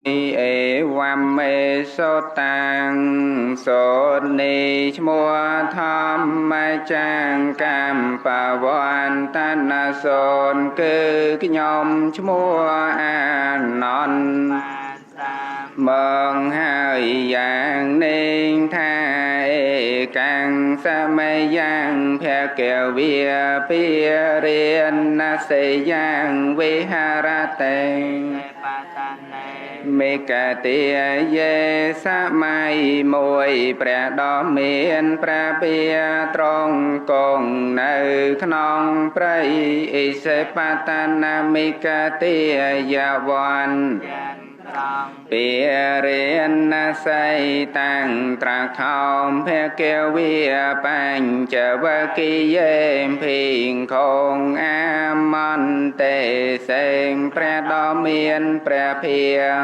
អេវមេសុតាំងសូត្រនេះឈ្មោះធម្មចាងកម្មបវន្តនសូន គឺខ្ញុំឈ្មោះអានន្ទមងហើយយ៉ាងនេះថា អេកាំងសមយ៉ាងភគវិភិរិណសេយ៉ាងវិហរតេមេកតិយេ សម័យមួយព្រះដ៏មានព្រះភិត្រង់គង់នៅក្នុងព្រៃអិសិបតនមិកតិយវ័ន ពារិណសីតាំងត្រខោមភគវិបញ្ចវគិយេភិងខងអាមន្តេសេង ព្រះដ៏មានព្រះភិង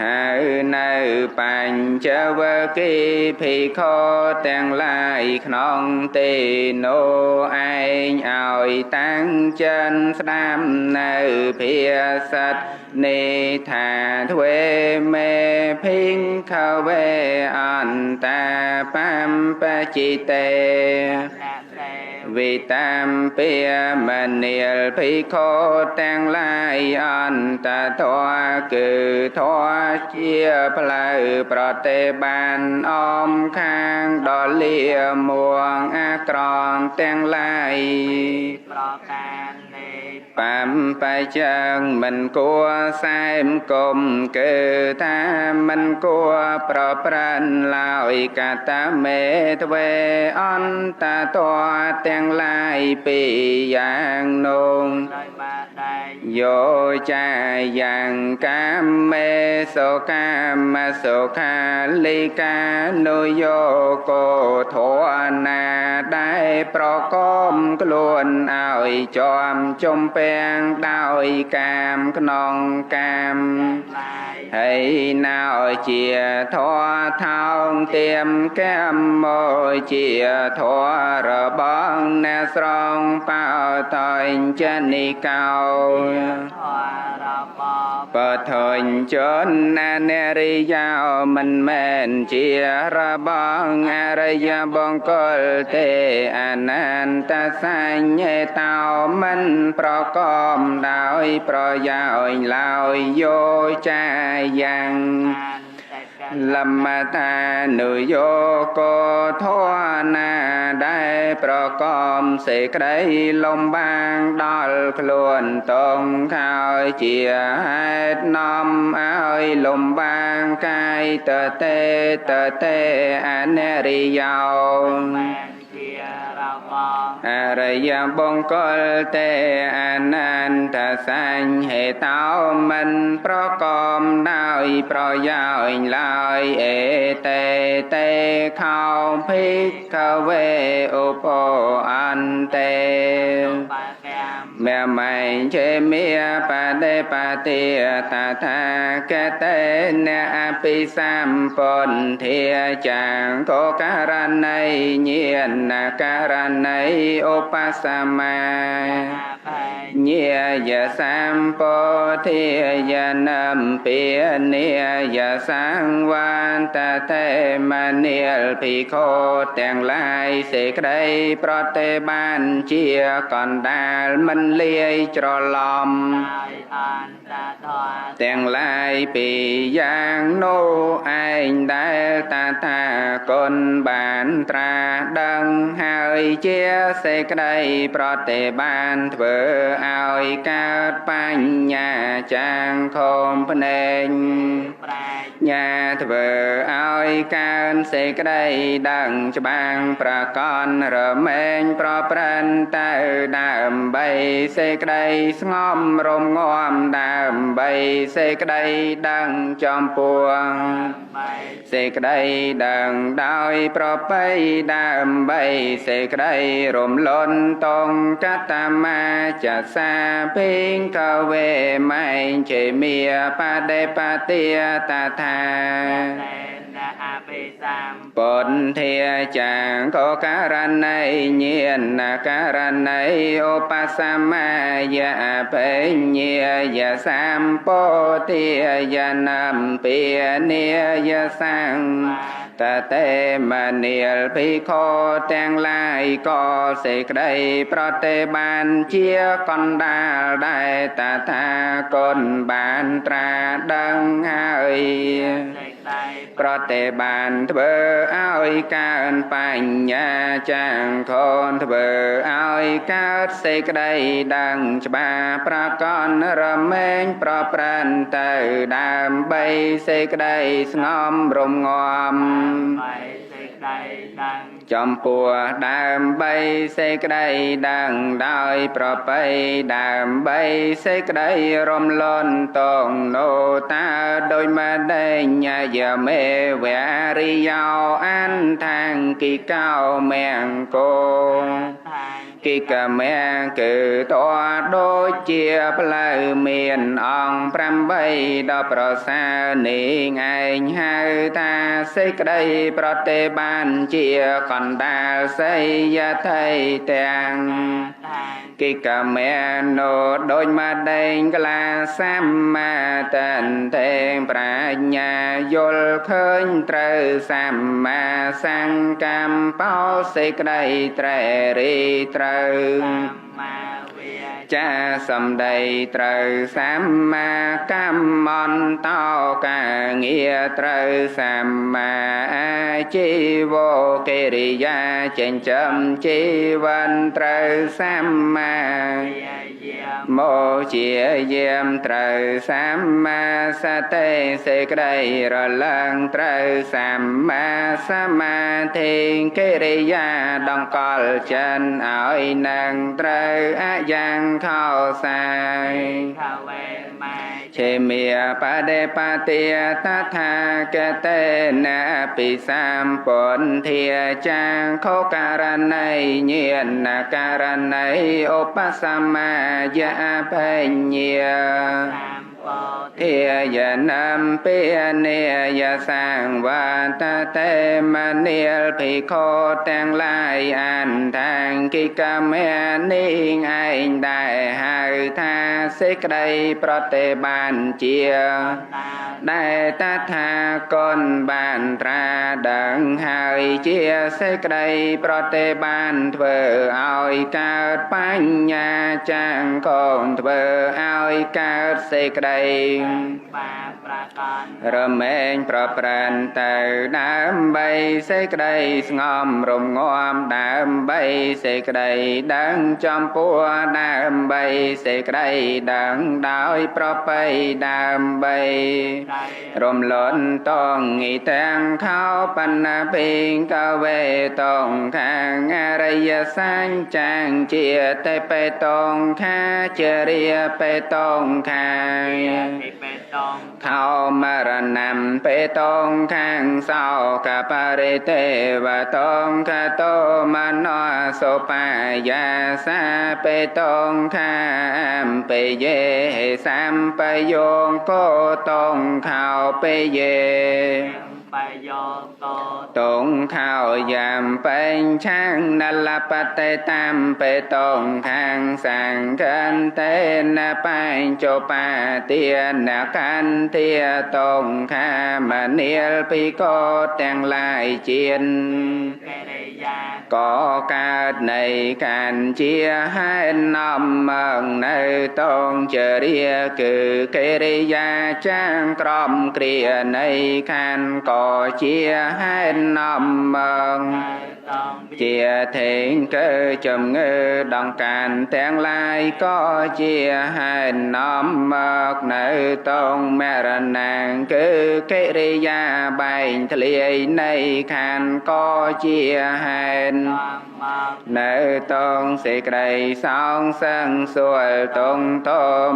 ហើយនៅបញ្ចវគិភិក្ខុទាំងឡាយក្នុងទីនោះឯង ឲ្យតាំងចិនស្ដាំនៅភាសិតនេះថា ទ្វេមេភិងខវេអន្តាបំបជិតេវិតាមពាមនាលភិក្ខុទាំងឡាយ អន្តធម៌គឺធម៌ជាផ្លូវប្រតិបានអមខាងដល់លាមួងអាក្រងទាំងឡាយ ប្រការនេះ បំបចឹងមិនគួរសែមគុំ គឺថាមិនគួរប្រព្រឹត្តឡើយ កតមេទ្វេអន្តតទាំងឡាយពីរយ៉ាងនោះ ដោយបាដែង យោចាយ៉ាងកាមេសុកាមសុខាលិកានុយោកោធរណាដែលប្រកបខ្លួនឲ្យជាំជំពាំងដោយកាមក្នុងកាម ឡាយ ហើយណោជាធរថោងទៀមកាមោជាធររបស់អ្នកស្រងបោតញ្ចនិកោ ធររបស់ បធញ្ជនអនរិយោមិនមែនជារបស់អរិយបង្គលទេ អនន្តសញ្ញតោមិនប្រកបដោយប្រយោជន៍ឡើយ យោចាយ៉ាងលមតានុយោកោធរណាដែលប្រកបសេចក្តីលំបាកដល់ខ្លួនតងខោជាហេតុនាំឲ្យលំបាកកាយតតេតតេអនរិយោ មែនជារបស់ អរិយបង្គលទេ អនន្តសញ្ហេតោមិនប្រកបដោយប្រយោជន៍ឡើយ អេតេតេខោភិក្ខវេឧបអន្តេ បាកម្ម មមេចេមេបដិបតិតថាគតេនអភិសម្ពុន្ធាចាងកោករណីញាណករណីឧបសមា អភ័យ ញាយសម្ពោធិយនំពានិយសង្វន្តតេមនាលភិក្ខុទាំងឡាយ សេចក្តីប្រតិបានជាកណ្ដាលមិនលាយច្រឡំ ដោយអន្តធរ ទាំងឡាយពីរយ៉ាងនោះឯង ដែលតថាគតបានត្រាដឹងហើយជាសេចក្តីប្រតិបានធ្វើឲ្យកើតបញ្ញាចាងខំភ្នែក ប្រាជ្ញា ធ្វើឲ្យកើនសេចក្តីដឹងច្បាំងប្រកនរមែងប្រប្រិនទៅ ដើម្បីសេចក្តីស្ងំរំងំ ដើម្បីសេចក្តីដឹងចំពោះ បី សេចក្តីដឹងដោយប្រពៃ ដើម្បីសេចក្តីរំលន់តងកតមាចសាភិងកវេមៃចេមាបដិបតិតថា តេន អភិសម្ ពុទ្ធាចាងកករណីញាណករណីឧបសមាយបញ្ញាយសម្ពោធិយនំពានិយសង្តតេមនាលភិក្ខុទាំងឡាយក៏សេចក្តីប្រតិបានជាកណ្ដាលដែលតថាគតបានត្រាដឹងហើយ សេចក្តី ប្រតិបានធ្វើឲ្យកើនបញ្ញាចាំងខនធ្វើឲ្យកើតសេចក្តីដឹងច្បាស់ប្រកនរមែងប្រប្រានទៅដើម្បីសេចក្តីស្ងំរំងំ បីសេចក្តីដឹង ចំពោះដើម្បីសេចក្តីដឹងដោយប្រពៃដើម្បីសេចក្តីរំលន់តងនោតាដោយមដេញយមេវរិយោអន្តាងគិកោមង្គោ ថាង គិកមង្គគឺតដូចជាផ្លូវមានអង្គ8ដ៏ប្រសើរនេះឯងហៅថាសេចក្តីប្រតិបានជាកណ្ដាលសីយថៃទាំង ថាង គិកមេនោដោយមកដេងក្លាសម្មាតន្ទេប្រាជ្ញាយល់ឃើញត្រូវសម្មាសង្កម្មបោសេចក្តីត្រេរីត្រូវ សម្មាវា ចាសំដីត្រូវសម្មាកម្មន្តោការងារត្រូវសម្មាអាជីវកិរិយាចិញ្ចឹមជីវិនត្រូវសម្មា យាយា មកជាយាមត្រូវសម្មាសតិសេចក្តីរលឹងត្រូវសម្មាសមាធិកិរិយាដង្កល់ចិនឲ្យនឹងត្រូវអយ៉ាងខោសាយ ខវេមា ឆេមេបដិបតិតថាគតេនពិសម្ពុទ្ធាចាងខោករណីញាណករណីឧបសមាយបញ្ញា សម្ពោធិ ធាយនំពានិយសង្វតតេមនាលភិក្ខុទាំងឡាយអន្តាងគិកមេនេះឯងដែលហៅថាសេចក្តីប្រតិបានជា តា ដែលតថាគតបានត្រាដឹងហើយជាសេចក្តីប្រតិបានធ្វើឲ្យកើតបញ្ញាចាំងកូនធ្វើឲ្យកើតសេចក្តី បាប្រកន រមែងប្រប្រានទៅដើម្បីសេចក្តីស្ងំរំងំដើម្បីសេចក្តីដឹងចំពោះដើម្បីសេចក្តីដឹងដោយប្រពៃដើម្បី ដៃ រំលន់តងងីទាំងខោបណ្ណាពេងកវេតងខាងអរិយសញ្ចាំងជាតេបេតងខាចរិយបេតងខា តិបេតង ខោមរណំបេតងខាងសោកបរិទេវតងកតោមនោសុបាយាសាបេតងខាមបេយេសម្បយោងកោតងខោបេយេ បយោកោ តងខោយ៉ាំពេញឆាងនលបតេតាមបេតងខាងសង្កន្តេនបញ្ចបាទានកន្ធាតងខាមនាលពិកោទាំងឡាយជាន កិរិយា ក៏កើតនៃកាន់ជាហេតុនាំមកនៅតងចរិយាគឺកិរិយាចាងក្រមគ្រានៃខណ្ឌក៏ជាហេតុនាំមក នៅតង ជាធេងគឺជំងឺដង្កាន់ទាំងឡាយក៏ជាហេតុនាំមកនៅតងមរណាងគឺកិរិយាបែងធ្លាយនៃខណ្ឌក៏ជាហេតុ នាំមក នៅតងសេចក្តីសោងសឹងសួលតងត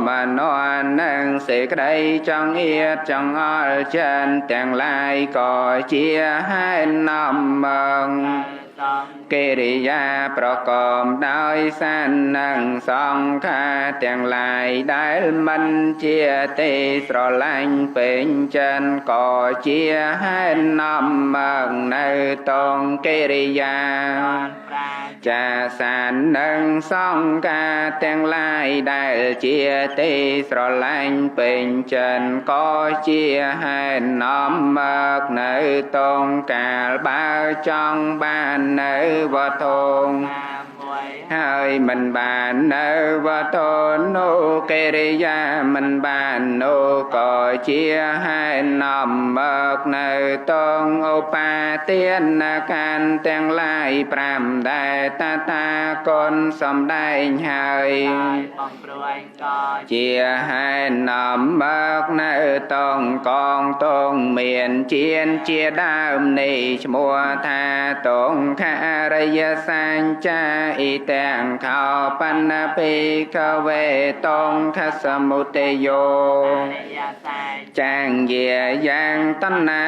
មនោនឹងសេចក្តីចង់អៀតចង់អល់ចិនទាំងឡាយក៏ជាហេតុនាំមក នៅ សង្ កិរិយាប្រកបដោយសាននិងសង្ខារទាំងឡាយដែលមិនជាទេស្រឡាញ់ពេញចិនក៏ជាហេតុនាំមកនៅតងកិរិយា ប្រា ចាសាននិងសង្ខារទាំងឡាយដែលជាទេស្រឡាញ់ពេញចិនក៏ជាហេតុនាំមកនៅតងកាលបើចង់បាននៅវត្ថុ ណាមួយ ហើយមិនបាននៅវត្ថុនោះកិរិយាមិនបាននោះក៏ជាហេតុនាំមកនៅតងឧបាទានខណ្ឌទាំងឡាយ5ដែលតថាគតសំដែងហើយ ដោយបំព្រួយក៏ ជាហេតុនាំមកនៅតងកងតងមានជានជាដើមនេះឈ្មោះថាតងខរិយសញ្ចាអ៊ីទាំងខោបណ្ណភិក្ខវេតងខសមុទយោ រិយសាច ចាងយាយ៉ាងតណ្ណា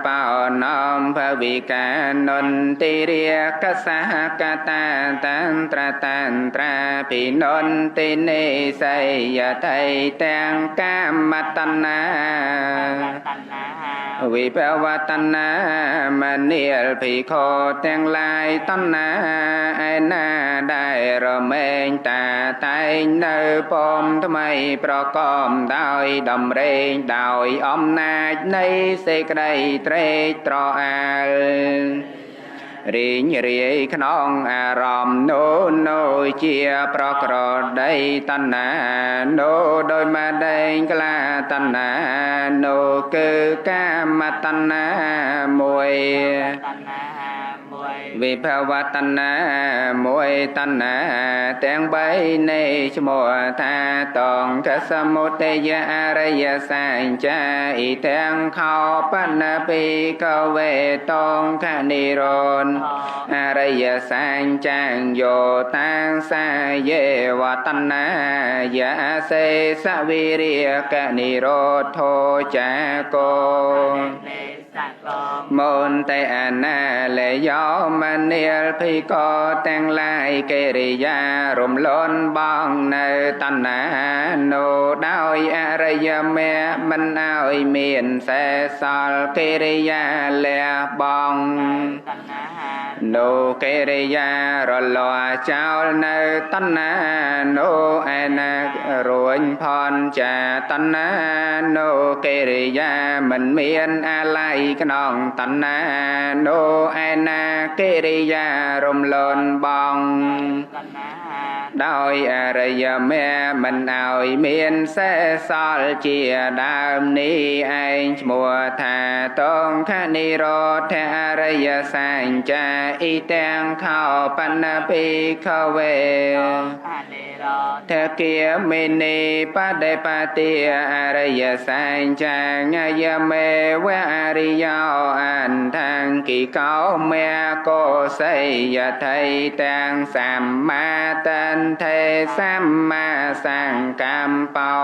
បោណមភវិកានន្តិរិយកសហកតាតន្ត្រតន្ត្រាភិនន្តិនិស័យថៃទាំងកាមតណ្ណា តណ្ណា វិភវតណ្ណាមនាលភិក្ខុទាំងឡាយតណ្ណាឯណាដែលរមែងតាតែងនៅពំថ្មីប្រកបដោយដំរេងដោយអំណាចនៃសេចក្តីត្រេកត្រអាលរីងរាយក្នុងអារម្មណ៍នោះនោះជាប្រក្រតីតណ្ណានោះដោយមកដែងក្លាតណ្ណានោះគឺកាមតណ្ណាមួយ តណ្ណាមួយ វិភវតណ្ណាមួយតណ្ណាទាំងបីនេះឈ្មោះថាតងកសមុទយអរិយសញ្ចាអ៊ីទាំងខោបណ្ណភិក្ខវេតងខនិរោធអរិយសញ្ចាយោតាំងសាយេវតណ្ណាយាសេសវិរិយកនិរោធោចាកោ នេសកោ មន្តតេអនាលយោមនាលភិក្ខុទាំងឡាយកិរិយារំលន់បងនៅតណ្ណានោះដោយអរិយមគ្គមិនឲ្យមានសេសសល់កិរិយាលះបង់ តណ្ណា នោះកិរិយារលាស់ចោលនៅតណ្ណានោះឯណារួញផនចាតណ្ណានោះកិរិយាមិនមានអាល័យក្នុងតណ្ណានោះឯណាកិរិយារំលន់បង តណ្ណា ដោយអរិយមគ្គមិនឲ្យមានសេសសល់ជាដើមនេះឯងឈ្មោះថាតងខនិរោធអរិយសញ្ចាអ៊ីទាំងខោបណ្ណភិក្ខវេ ខនិរោ ធគាមិនីបដិបតិអរិយសញ្ចាញយមេវអរិយោអន្ថង្គិកោមេកោសីយថៃទាំងសម្មាតន្ថេសម្មាសង្កម្បោ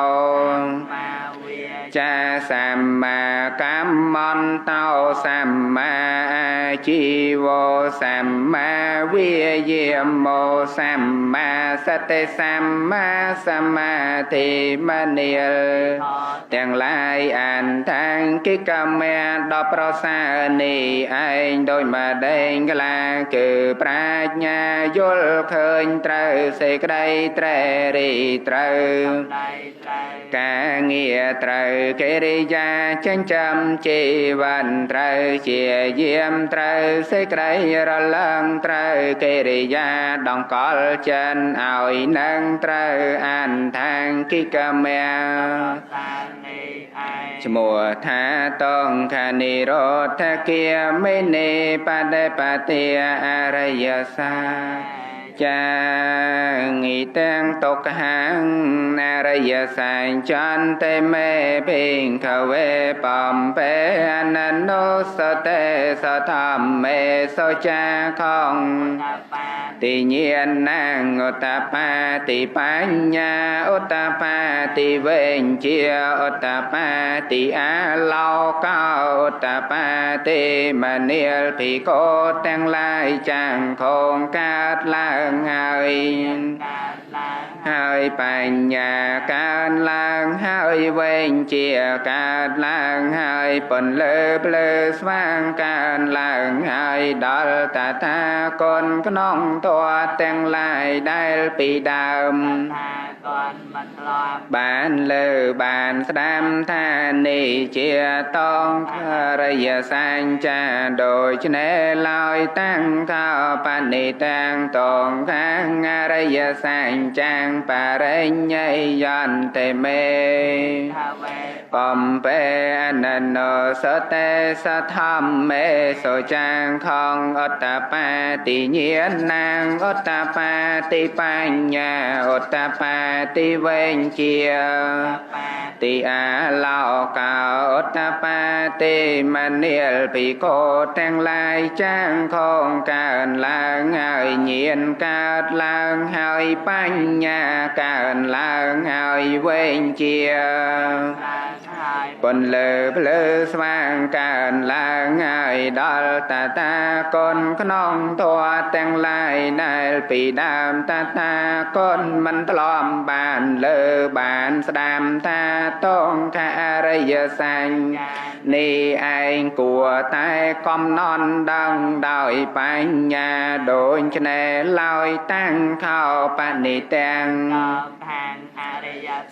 មាវា ចាសម្មាកម្មន្តោសម្មាអាជីវោសម្មាវិយាមោសម្មាសតិសម្មាសមាធិមនាល ទាំងឡាយអន្ថង្គិកមៈដ៏ប្រសើរនេះឯងដោយមកដេងក្លាគឺប្រាជ្ញាយល់ឃើញត្រូវសេចក្តីត្រេរីត្រូវ ដៃត្រូវ ការងារត្រូវកិរិយាចិញ្ចឹមជីវិតត្រូវជាយាមត្រូវសេចក្តីរលឹងត្រូវកិរិយាដង្កល់ចិនឲ្យនឹងត្រូវអន្ថង្គិកមៈ សានេះឯង ឈ្មោះថាតងខនិរោធគាមិនីបដិបតិអរិយសាចាងិទាំងទុក្ខੰអរិយសញ្ចន្តិមេភិក្ខវេបំពេអននុសតេសធម្មេសុចាខង តបា តិញាណាងឧត្តបាតិបញ្ញាឧត្តបាតិវេជាឧត្តបាតិអាឡោកោឧត្តបាតិមនាលភិក្ខុទាំងឡាយចាំងខងកើតឡើងហើយហើយបញ្ញាកើនឡើងហើយវែងជាកើតឡើងហើយពន្លឺភ្លើស្វាងកើនឡើងហើយដល់តថាគតក្នុងទ័ពទាំងឡាយដែលពីដើមបានលើបានស្ដាំថានេះជាតងរិយសញ្ចាដូច្នេះឡើយតាំងខោបនិតាំងតងខាងអរិយសញ្ចាំងបរិញ្ញយន្តិមេបំពេអននោសតេសធម្មេសុចាងខងអត្តបាតិញានាងអត្តបាតិបញ្ញាអត្តបាតិវេជាតិអាឡោកោអត្តបាតិមនាលភិក្ខុទាំងឡាយចាងខងកើនឡើងហើយញានកើតឡើងហើយបញ្ញាកើនឡើងហើយវេជាពន្លឺភ្លើស្វាងកើនឡើងហើយដល់តថាគតក្នុងទ័ពទាំងឡាយដែលពីដើមតថាគតមិនធ្លាប់បានលើបានស្ដាំថាតងខអរិយសញ្ញនេះឯងគួរតែកំណត់ដឹងដោយបញ្ញាដូច្នេះឡើយតាំងខោបនិតាំង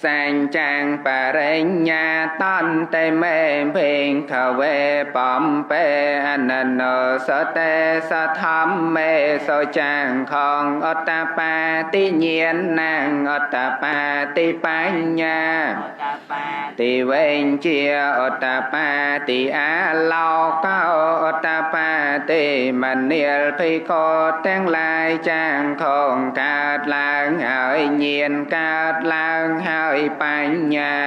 សញ្ចាំងបរិញ្ញាតន្តិមេភិងខវេបំពេអននោសតេសធម្មេសុចាងខងអត្តបាតិញានាងអត្តបាតិបញ្ញាតិវេជាអត្តបាតិអាឡោកោអត្តបាតិមនាលភិក្ខុទាំងឡាយចាងខងកើតឡើងហើយញានកើតឡើងហើយបញ្ញា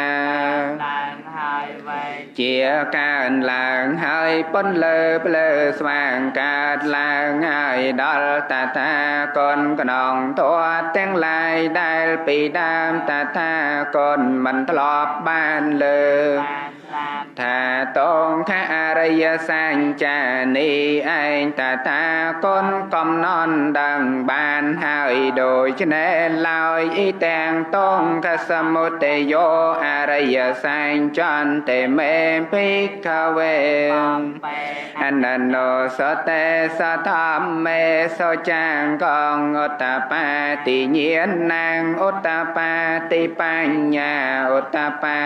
ជាកើនឡើងហើយពន្លឺភ្លើស្វាងកើតឡើងហើយដល់តថាគតក្នុងទ័ពទាំងឡាយដែលពីដើមតថាគតមិនធ្លាប់បានលើថាតងខអរិយសញ្ចានេះឯងតថាគតកំណត់ដឹងបានហើយដូច្នេះឡើយអ៊ីទាំងតងខសមុទយោអរិយសញ្ចន្តិមេភិក្ខវេអននោសតេសធម្មេសុចាងកងឧត្តបាតិញានាងឧត្តបាតិបញ្ញាឧត្តបា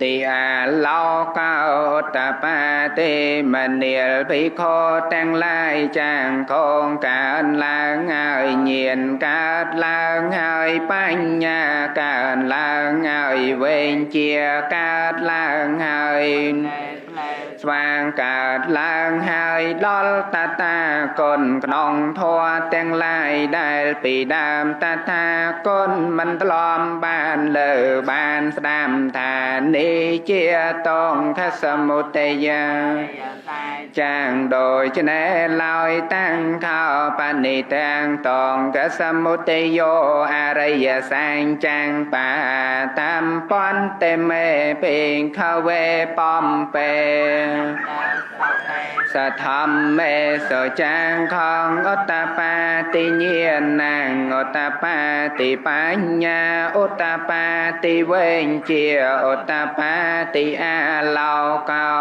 តិអាឡោកោឧត្តបាតិមនាលភិក្ខុទាំងឡាយចាងខងកើនឡើងហើយញានកើតឡើងហើយបញ្ញាកើនឡើងហើយវេជាកើតឡើងហើយស្វាងកើតឡើងហើយដល់តថាគតក្នុងធម៌ទាំងឡាយដែលពីដើមតថាគតមិនធ្លាប់បានលើបានស្ដាំថានេះជាតងខសមុទយាចាងដូច្នេះឡើយតាំងខោបនិតាំងតងកសមុទយោអរិយសញ្ចាំងបាតាមពន្តិមេភិក្ខវេបំពេសធម្មេសុចាងខងឧត្តបាតិញានាងឧត្តបាតិបញ្ញាឧត្តបាតិវេជាឧត្តបាតិអាឡោកោ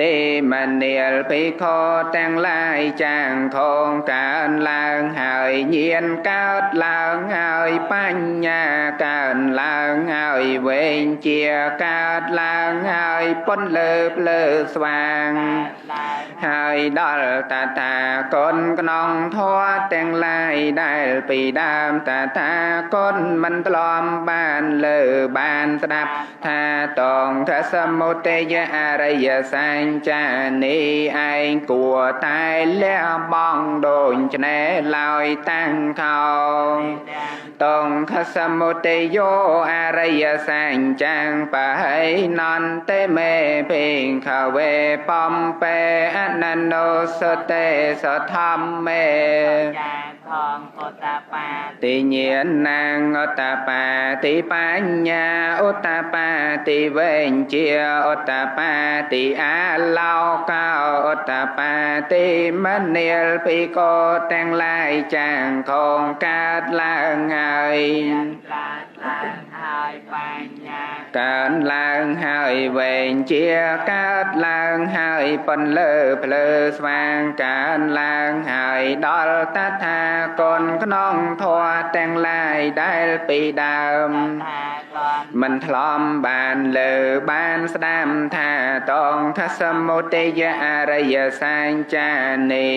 តិមនាលភិក្ខុទាំងឡាយចាងខងកើនឡើងហើយញានកើតឡើងហើយបញ្ញាកើនឡើងហើយវេជាកើតឡើងហើយពន្លឺភ្លើស្វាងហើយដល់តថាគតក្នុងធម៌ទាំងឡាយដែលពីដើមតថាគតមិនធ្លាប់បានលើបានស្ដាប់ថាតងខសមុទយអរិយសញ្ចានេះឯងគួរតែលះបង់ដូច្នេះឡើយតាំងខោ តងខសមុទយោអរិយសញ្ចាំងបហៃនន្តិមេភិក្ខវេបំពេអននោសតេសធម្មេ ចាខងឧត្តបា តិញានាងឧត្តបាតិបញ្ញាឧត្តបាតិវេញ្ជាឧត្តបាតិអាឡោកោឧត្តបាតិមនាលភិក្ខុទាំងឡាយចាងខងកើតឡើងហើយ កើតឡើងហើយបញ្ញា កើនឡើងហើយវែងជាកើតឡើងហើយពន្លើភ្លើស្វាងកើនឡើងហើយដល់តថាគតក្នុងធម៌ទាំងឡាយដែលពីដើម ថាកន មិនធ្លំបានលើបានស្ដាំថាតងខសមុទយអរិយសញ្ចានី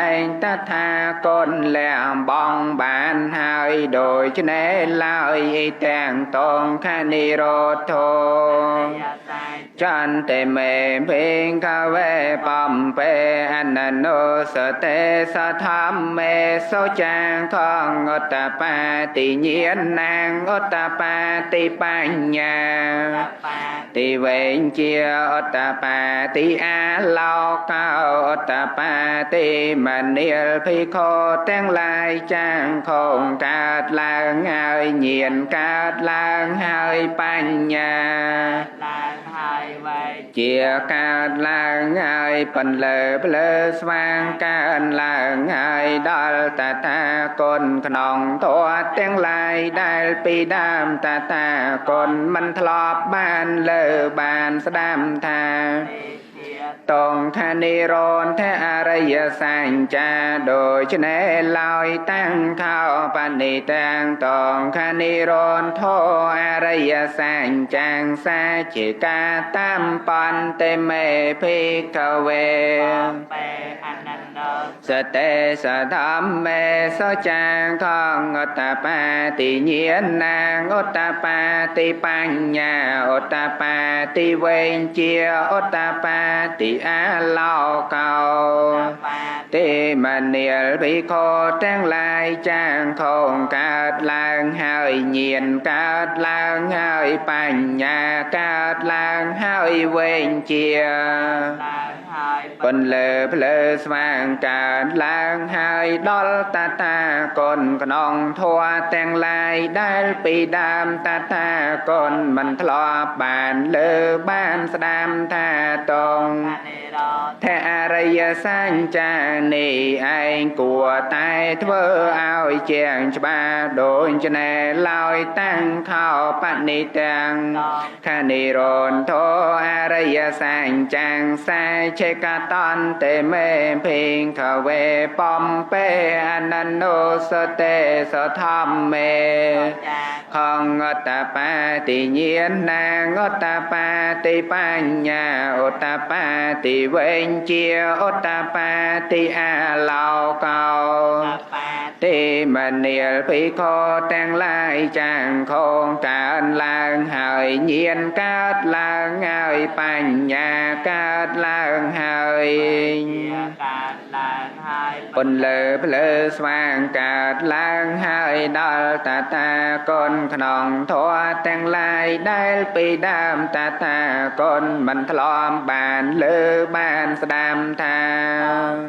ឯងតថាគតលះបងបានហើយដូច្នេះឡើយអ៊ីទាំងតងខនិរោធោ យសាយ ចន្តិមេភិក្ខវេបំពេអននោសតេសធម្មេសុចាងខងឧត្តបាតិញានាងឧត្តបាតិបញ្ញា បា តិវេញ្ជាឧត្តបាតិអាឡោកោឧត្តបាតិមនាលភិក្ខុទាំងឡាយចាងខងកើតឡើងហើយញាណកើតឡើងហើយបញ្ញា ឡើងហើយវែង ជាកើតឡើងហើយពន្លើភ្លើស្វាងកើនឡើងហើយដល់តថាគតក្នុងធម៌ទាំងឡាយដែលពីដើមតថាគតមិនធ្លាប់បានលើបានស្ដាំថា ទេជា តងខនិរោធអរិយសញ្ចាដូច្នេះឡើយតាំងខោបនិតាំងតងខនិរោធអរិយសញ្ចាំងសាជាកាតាមបន្តិមេភិក្ខវេ បំពេអនន្តោ សតេសធម្មេសុចាងខងឧត្តបាតិញានាងឧត្តបាតិបញ្ញាឧត្តបាតិវេញ្ជាឧត្តបាតិអាឡោកោ បា ទេមនាលភិក្ខុទាំងឡាយចាងខងកើតឡើងហើយញាណកើតឡើងហើយបញ្ញាកើតឡើងហើយវេញ្ជា ឡើងហើយ ពន្លើភ្លើស្វាងកើតឡើងហើយដល់តថាគតក្នុងធម៌ទាំងឡាយដែលពីដើមតថាគតមិនធ្លាប់បានលើបានស្ដាំថាតង អនិរោធ ធអរិយសញ្ចានីឯងគួរតែធ្វើឲ្យជាងច្បាស់ដូច្នេះឡើយតាំងខោបនិតាំងខនិរោធអរិយសញ្ចាំងសាឆេកតន្តិមេភិក្ខវេបំពេអននោសតេសធម្មេ ចា ខងឧត្តបាតិញានាងឧត្តបាតិបញ្ញាឧត្តបាតិវេញ្ជាឧត្តបាតិអាឡោកោ បា ទេមនាលភិក្ខុទាំងឡាយចាងខងកើនឡើងហើយញាណកើតឡើងហើយបញ្ញាកើតឡើងហើយ ជាកើតឡើងហើយ ពន្លើភ្លើស្វាងកើតឡើងហើយដល់តថាគតក្នុងធម៌ទាំងឡាយដែលពីដើមតថាគតមិនធ្លាប់បានលើបានស្ដាំថា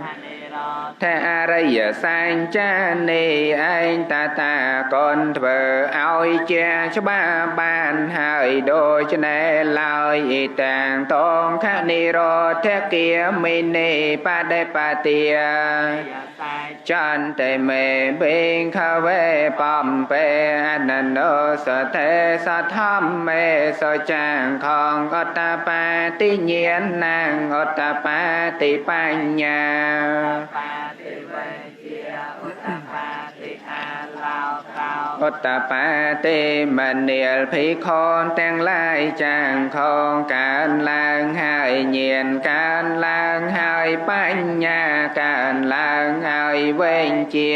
អនិរោធ ធអរិយសញ្ចានីឯងតថាគតធ្វើឲ្យជាច្បាស់បានហើយដូច្នេះឡើយអ៊ីតាំងតងខនិរោធគាមិនីបដិបទា យសាយ ចន្តិមេភិក្ខវេបំពេអននោសតេសធម្មេសុចាងខងឧត្តបាតិញានាងឧត្តបាតិបញ្ញា បាតិវេជាឧត្តបាតិអាឡោកោ ឧត្តបាតិមនាលភិក្ខុទាំងឡាយចាងខងកើនឡើងហើយញាណកើនឡើងហើយបញ្ញាកើនឡើងហើយវេញ្ជា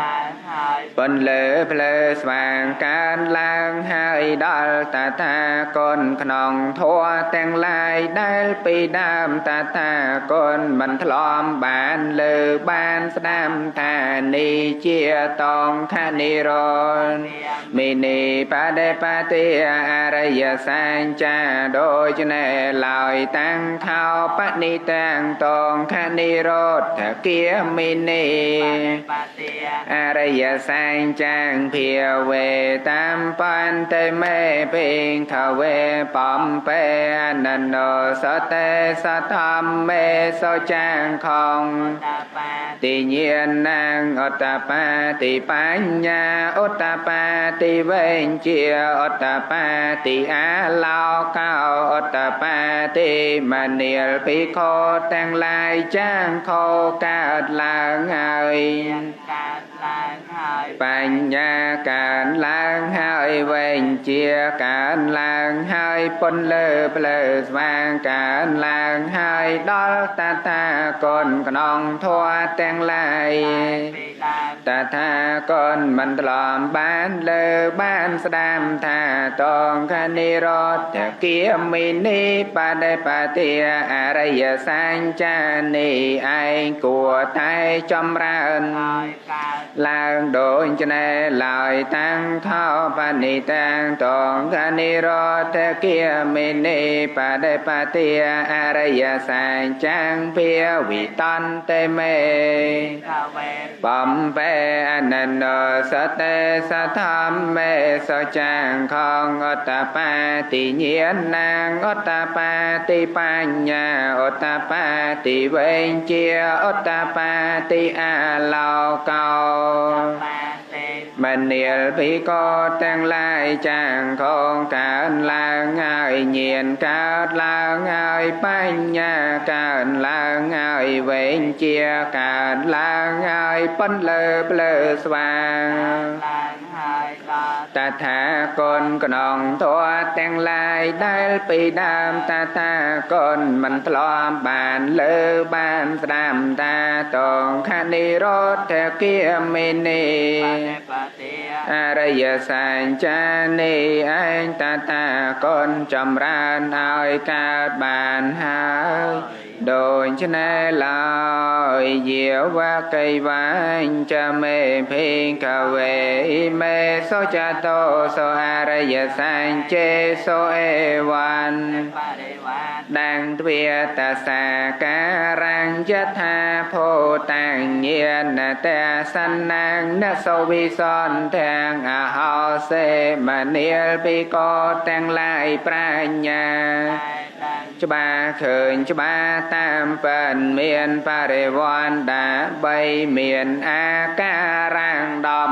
ឡើងហើយ ពន្លើភ្លើស្វាងកើនឡើងហើយ យដល់តថាគតក្នុងធម៌ទាំងឡាយដែលពីដើមតថាគតមិនធ្លាប់បានលើបានស្ដាប់ថានេះជាតងខនិរោធមីនីបដិបតិអរិយសញ្ចាដូច្នេះឡើយតាំងខោបនិតាំងតងខនិរោធគាមីនីអរិយសញ្ចាងភាវេតាមបន្តិមេភិងខវេបំពេអននោសតេសធម្មេសចាងខងតិញានាងអតបាតិបញ្ញាអតបាតិវេជាអតបាតិអាឡោកោអតបាតិមនាលភិក្ខុទាំងឡាយចាងខោកើតឡើងហើយបញ្ញាកើនឡើងហើយវែងជាកើនឡើងហើយពន្លើផ្លូវស្វាងកើនឡើងហើយដល់តថាគតក្នុងធម៌ទាំងឡាយតថាគតមិនធ្លាប់បានលើបានស្ដាប់ថាតងខនិរោធគាមីនីបដិបតិអរិយសញ្ចានេះឯងគួរតែចម្រើនឡើងដូច្នេះឡើយតាំងខោបនិតាំងតងកនិរោធគាមីនីបដិបតិអរិយសញ្ចាំងភាវិតន្តិមេបំពេអននោសតេសធម្មេសចាងខងអតបាតិញានាងអតបាតិបញ្ញាអតបាតិវេជាអតបាតិអាឡោកោមនាលភិក្ខុទាំងឡាយចាងខងកើនឡើងហើយញាណកើតឡើងហើយបញ្ញាកើនឡើងហើយវេជាកើតឡើងហើយពន្លើផ្លូវស្វាងតថាគតក្នុងធម៌ទាំងឡាយដែលពីដើមតថាគតមិនធ្លាប់បានលើបានស្ដាប់តាតងខនិរោធគាមីនីអរិយសញ្ចានេះឯងតថាគតចម្រើនឲ្យកើតបានហើយដូច្នេះឡើយយាវកៃវញ្ចមេភិក្ខវេមេសុចតោសុអរិយសញ្ចេសុអេវ៉ាន់ដាងទ្វាតសាការញ្យថាភូតាំងញាណតសន្នងនសវិសន្ទាំងអហោសេមនាលភិក្ខុទាំងឡាយប្រាជ្ញាច្បាស់ឃើញច្បាស់តាមពិតមានបរិវណ្ណដាបីមានអាការៈ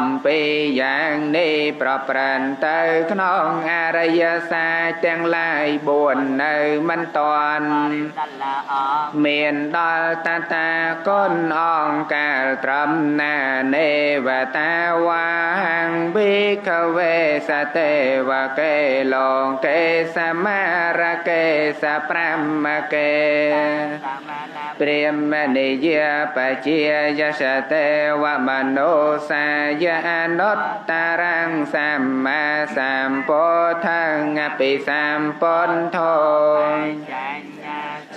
12យ៉ាងនេះប្រព្រឹត្តទៅក្នុងអរិយសច្ចទាំងឡាយ4នៅមិនតាន់មានដល់តថាគតអង្គកាលត្រឹមណានេវតាវាងភិក្ខវេសទេវកេលងកេសមារកេសប្រមកេព្រាមនិយាបជាយសទេវមនោសាយអនុត្តរងសម្មាសម្ពុទ្ធងអភិសម្ពុទ្ធោ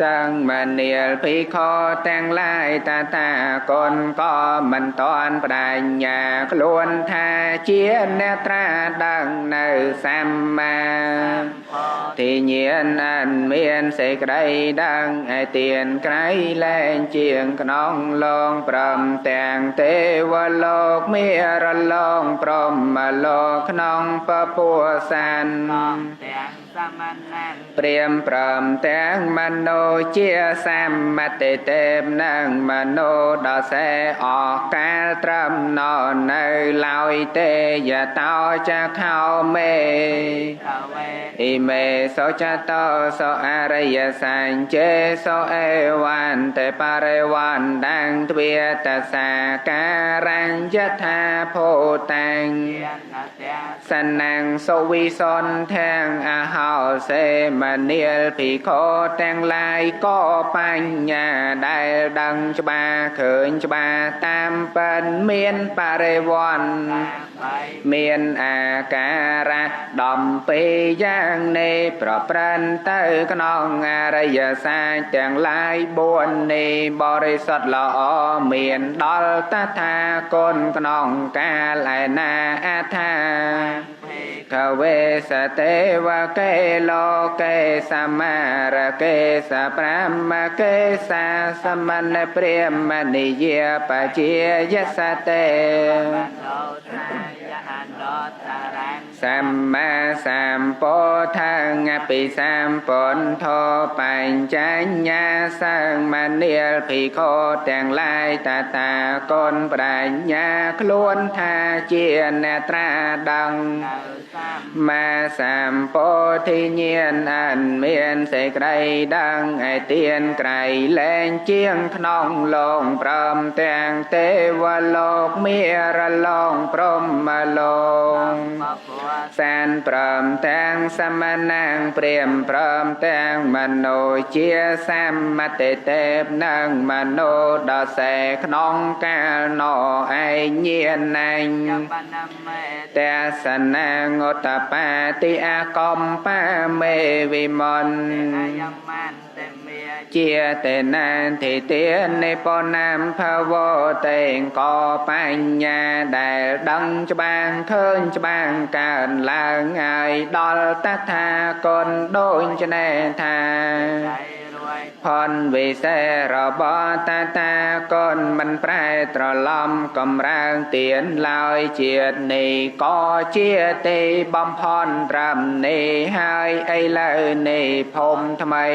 សង្ឃមនាលភិក្ខុទាំងឡាយតថាគតក៏មិនតាន់បញ្ញាខ្លួនថាជាអ្នកត្រាដឹងនៅសម្មាទិញាណអនមានសេចក្តីដឹងឯទានក្រៃលែងជាងក្នុងលងព្រមទាំងទេវលោកមានរលងព្រមលោកក្នុងពពុសានព្រាមព្រមទាំងមនោជាសម្មតិទេពនិងមនោដល់សេអស់កាលត្រឹមណនៅឡើយទេយតោចខោមេអ៊ីមេសុចតោសុអរិយសញ្ចេសុអេវន្តិបរិវណ្ដាំងទ្វាតសាការញ្យថាភូតាំងសនំសុវិសន្ធាំងអហោសេមនាលភិក្ខុទាំងឡាយក៏បញ្ញាដែលដឹងច្បាស់ឃើញច្បាស់តាមពិតមានបរិវណ្ណ មានអាការៈដំពីយ៉ាងនេះប្រព្រឹត្តទៅក្នុងអរិយសាចទាំងឡាយ4នេះបរិសុទ្ធល្អមានដល់តថាគតក្នុងកាលឯណាអថាខវេសទេវកេលោកេសមារកេសប្រាមកេសាសមណព្រាមនិយាបជាយសតេសម្មាសម្ពុទ្ធងអភិសម្ពុទ្ធោបញ្ចញ្ញាសង្មនាលភិក្ខុទាំងឡាយតថាគតប្រាជ្ញាខ្លួនថាជាអ្នកត្រាដឹងមាសម្ពុទ្ធិញាណអនមានសេចក្តីដឹងឯទានក្រៃលែងជាងក្នុងលោកព្រមទាំងទេវលោកមេរឡងព្រមលោកសានព្រមទាំងសមណាងព្រាមព្រមទាំងមនោជាសមតិទេពនិងមនោដល់សេក្នុងកាលណឯងញាណែងទេសនាងឧត្តបាតិអកំបាមេវិមន្តជាតេណាធិទានិពណាមភវតេកបញ្ញាដែលដឹងច្បាងឃើញច្បាងកើនឡើងហើយដល់តថាគតដូចច្នេះថាផនវិសេសរបស់តថាគតមិនប្រែត្រឡំកំរើងទៀនឡើយជាតិនេះក៏ជាទីបំផុនត្រឹមនេះហើយឥឡូវនេះភូមិថ្មី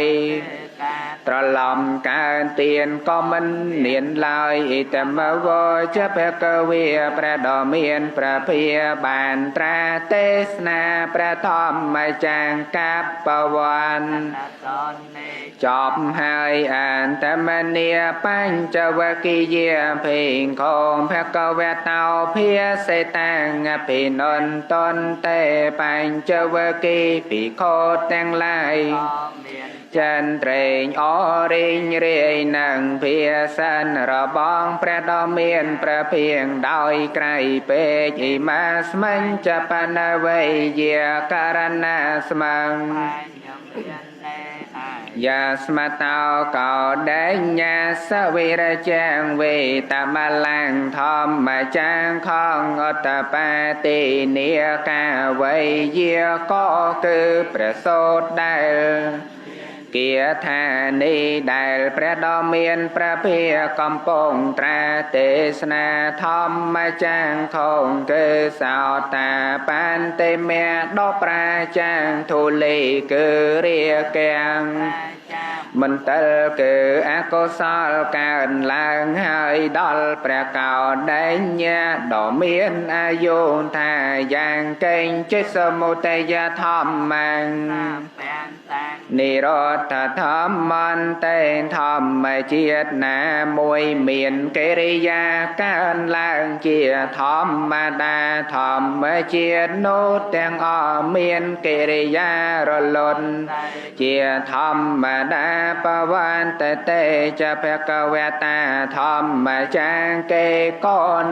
ត្រឡំកើនទៀនក៏មិនមានឡើយអ៊ីតមវចភគវេព្រះដ៏មានព្រះភាបានត្រាទេសនាព្រះធម្មចាងកបវ័នចប់ហើយអន្តមនីបញ្ចវគិយាភិក្ខុភគវតោភាសេតាំងអភិនន្តនតេបញ្ចវគិភិក្ខុទាំងឡាយចិនត្រេងអរិញរាយនឹងភាសិនរបស់ព្រះដ៏មានព្រះភិងដោយក្រៃពេកអ៊ីមាស្មិញចបនវេយាករណាស្មੰយាស្មតោកោដេញ្ញាសវិរចាងវេតមលាំងធម្មចាងខងអតបាតិនីកាវេយាកគឺព្រះសូត្រដែលគាថានេះដែលព្រះដ៏មានព្រះភិកំពុងត្រាទេសនាធម្មចាងខងគឺសោតាបានតិមេដ៏ប្រាចាងធូលីគឺរាគាំងមន្ទិលគឺអកុសលកើនឡើងហើយដល់ព្រះកោដេញ្ញាដ៏មានអាយុថាយ៉ាងកេងចិត្តសមុទយធម្មងនិរោធធម្មន្តេធម្មជាតិណាមួយមានកិរិយាកើនឡើងជាធម្មតាធម្មជាតិនោះទាំងអស់មានកិរិយារលត់ជាធម្មតាបវន្តតេចភគវតាធម្មចាងកេក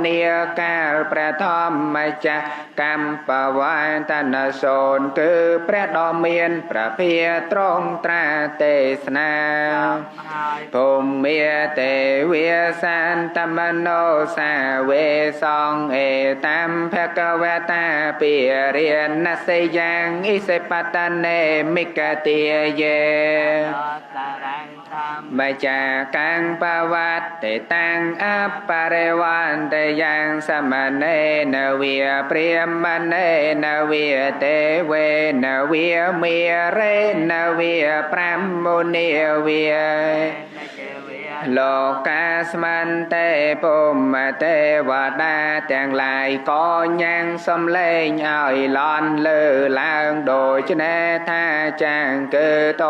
នីកាលព្រះធម្មចាកម្មបវន្តនសូនគឺព្រះដ៏មានព្រះភិត្រង់ត្រាទេសនាភូមិទេវាសន្តមនោសាវេសងអេតាមភគវតាពិរិណសិយ៉ាងអ៊ិសិបតនេមិកទាយេមចាកាំងបវត្តេតាំងអបរិវន្តយ៉ាងសមណេនវាព្រាមណេនវាទេវេនវាមេរេនវាប្រាមុនីវាលោកកាស្មន្ទេពុមទេវតាទាំងឡាយក៏ញ៉ាំងសំលេងឲ្យលន់លើឡើងដូច្នេះថាចាងគឺត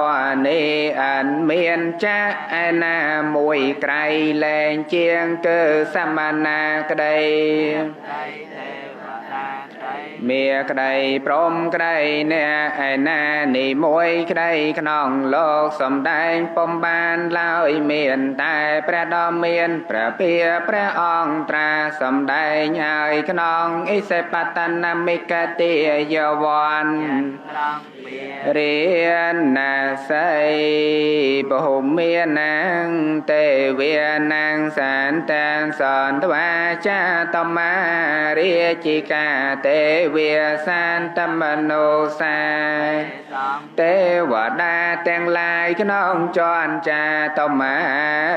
នេះអនមានចាក់ឯណាមួយក្រៃលែងជាងគឺសមណាក្តី មាក្តីព្រមក្តីអ្នកឯណានេះមួយក្តីក្នុងលោកសំដែងពុំបានឡើយមានតែព្រះដ៏មានព្រះភិព្រះអង្គត្រាសំដែងឲ្យក្នុងអិសិបតនមិកទាយវ័នរិណាសីបហុមានាងទេវានាងសានតាំងសន្តវាចាតមារាជិកាទេវាសានតមនោសាទេវតាទាំងឡាយក្នុងចន្ចាតមា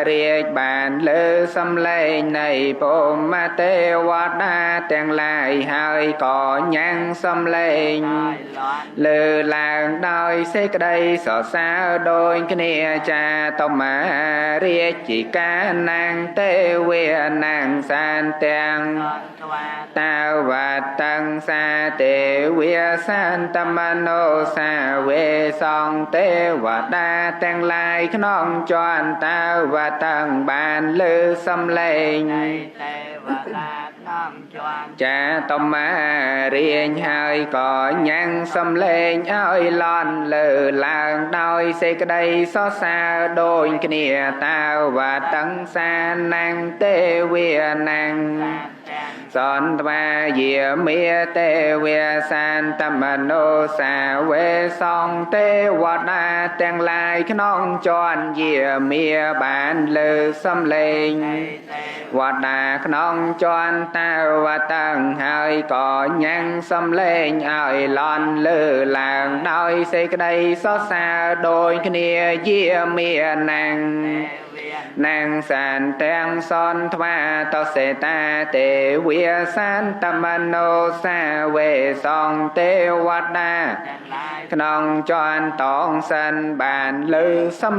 រាជបានលើសំឡេងនៃពុំទេវតាទាំងឡាយហើយក៏ញ៉ាំងសំឡេងលើឡើងដោយសេចក្តីសរសើរដូចគ្នាចាតមារាជិកានាងទេវានាងសានទាំងតាវតੰសាទេវាសានតមនោសាវេសងទេវតាទាំងឡាយក្នុងចន្តាវតੰបានលើសំឡេងទេវតាក្នុងចន្ចាតមារាញហើយក៏ញ៉ាំងសំឡេងឲ្យលន់លើឡើងដោយសេចក្តីសរសើរដូចគ្នាតាវតੰសានាងទេវានាងសន្តវាយាមេទេវាសានតមនោសាវេសងទេវតាទាំងឡាយក្នុងចន្យាមេបានលើសំឡេងវតាក្នុងចន្តាវតੰហើយក៏ញ៉ាំងសំឡេងឲ្យលន់លើឡើងដោយសេចក្តីសរសើរដូចគ្នាយាមេណាងនាងសានទាំងសនថ្វាតសេតាទេវាសានតមនោសាវេសងទេវតាក្នុងចន្ទតងសិនបានលើសំ